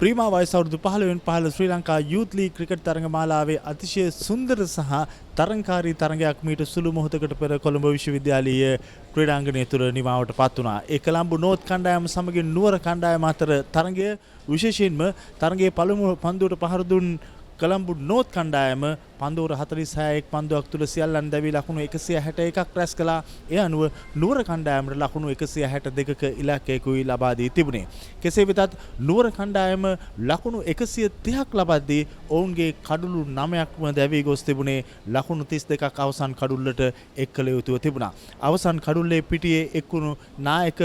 Prima වයස අවුරුදු 15 වෙනි 15 ශ්‍රී ලංකා යූත් ලීග් ක්‍රිකට් තරඟ මාලාවේ අතිශය සුන්දර සහ තරඟකාරී තරඟයක් මීට සුළු මොහොතකට පෙර කොළඹ විශ්වවිද්‍යාලීය ක්‍රීඩාංගණය තුළ නිමාවට පත් වුණා. ඒ කොළඹ නෝත් කණ්ඩායම සමගින් නුවර කණ්ඩායම අතර තරඟය. විශේෂයෙන්ම තරඟයේ පළමු පන්දුවට පහර දුන් කොළඹ නෝත් කණ්ඩායම පන්දුවර 46 එක් පන්දුවක් තුළ සියල්ලන් දැවී ලකුණු 161ක් රැස් කළා. ඒ අනුව නුවර කණ්ඩායමට ලකුණු 162ක ඉලක්කයකුයි ලබා දී තිබුණේ. කෙසේ වෙතත් නුවර කණ්ඩායම ලකුණු 130ක් ලබද්දී ඔවුන්ගේ කඩුළු 9ක්ම දැවී ගොස් තිබුණේ. ලකුණු 32ක් අවසන් කඩුල්ලට එක් කළ යුතුව තිබුණා. අවසන් කඩුල්ලේ පිටියේ එක්වුණු නායක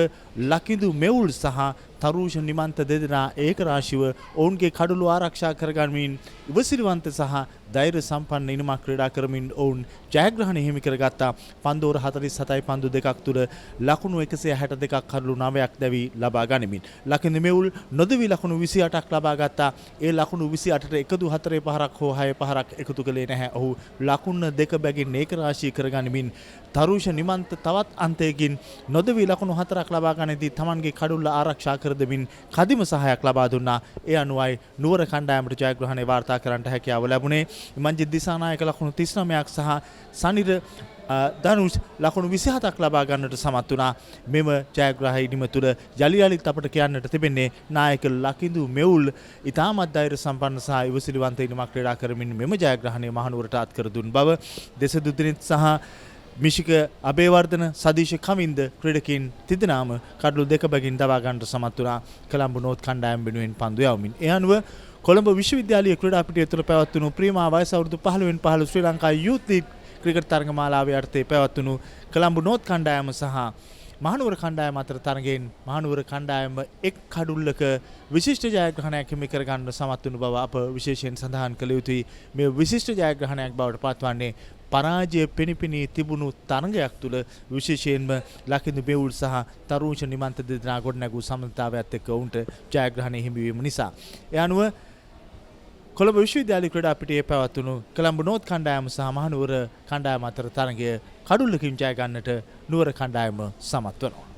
ලකිඳු මෙවුල් සහ තරුෂ නිමන්ත දෙදෙනා ඒකරාශිව ඔවුන්ගේ කඩුළු ආරක්ෂා කරගනිමින් ඉවසිලිවන්ත සහ ධෛර්ය සම්පන්න ඉනිමක් ක්‍රීඩා කරමින් ඔවුන් ජයග්‍රහණය හිමි කරගත්තා. පන්දු ඕවර 47යි පන්දු 2ක් තුල ලකුණු 162ක් කඩලු 9ක් දැවි ලබා ගනිමින්. ලකිඳු මෙවුල් නොදෙවි ලකුණු 28ක් ලබා ගත්තා. ඒ ලකුණු 28ට එකදු 4 පහරක් හෝ 6 පහරක් එකතු කළේ නැහැ. ඔහු ලකුණ දෙක බැගින් ඒකරාශී කරගනිමින් තරුෂ නිමන්ත තවත් අන්තයකින් නොදෙවි ලකුණු 4ක් ලබා ගනිද්දී තමන්ගේ කඩුල්ල ආරක්ෂා කර දෙමින් කදිම සහායක් ලබා දුන්නා. ඒ අනුවයි නුවර කණ්ඩායමට ජයග්‍රහණය වාර්තා කරන්නට හැකියාව ලැබුණේ. මංජිත් දිසානායක ලකුණු 39ක් සහ සනිර ධනුෂ් ලකුණු 27ක් ලබා ගන්නට සමත් වුණා. මෙම ජයග්‍රාහී ඉනිම තුළ යලි යලිත් අපට කියන්නට තිබෙන්නේ නායක ලකිඳු මෙවුල් ඉතාමත් ධෛර්ය සම්පන්න සහ ඉවසිලිවන්ත ඉනිමක් ක්‍රීඩා කරමින් මෙම ජයග්‍රහණය මහනුවරට අත් කර දුන් බව. දෙසදු දිනිත් සහ මිෂික අබේවර්ධන, සදීශ කවින්ද ක්‍රීඩකයින් තිදෙනාම කඩලු දෙක බැගින් දවා ගන්නට සමත් වුණා කොළඹ නෝත් කණ්ඩායම වෙනුවෙන් පන්දු යවමින්. ඒ අනුව කොළඹ විශ්වවිද්‍යාලීය ක්‍රීඩා පිටිය තුළ පැවැත්වුණු ප්‍රීමා වයස අවුරුදු 15 වෙනි 15 ශ්‍රී ලංකා යූත් ලීග් ක්‍රිකට් තරඟ මාලාවේ යටතේ පැවැත්වුණු කොළඹ නෝත් කණ්ඩායම සහ මහනුවර කණ්ඩායම අතර තරගයෙන් මහනුවර කණ්ඩායම එක් කඩුල්ලක විශිෂ්ට ජයග්‍රහණයක් හිමි කරගන්න සමත් වුණු බව අප විශේෂයෙන් සඳහන් කළ යුතුයි. මේ විශිෂ්ට ජයග්‍රහණයක් බවට පත්වන්නේ පරාජය පෙනිපෙනී තිබුණු තරගයක් තුළ විශේෂයෙන්ම ලකිඳු මෙවුල් සහ තරුෂ නිමන්ත දෙදෙනා ගොඩනැගූ සම්බන්ධතාවයත් එක්ක ඔවුන්ට ජයග්‍රහණය හිමිවීම නිසා. ඒ අනුව කොළඹ විශ්වවිද්‍යාලය ක්‍රීඩා පිටියේ පැවැත්වුණු කොළඹ නෝත් කණ්ඩායම සහ මහනුවර කණ්ඩායම අතර තරගය කඩුල්ලකින් ජය ගන්නට නුවර කණ්ඩායම සමත් වනවා.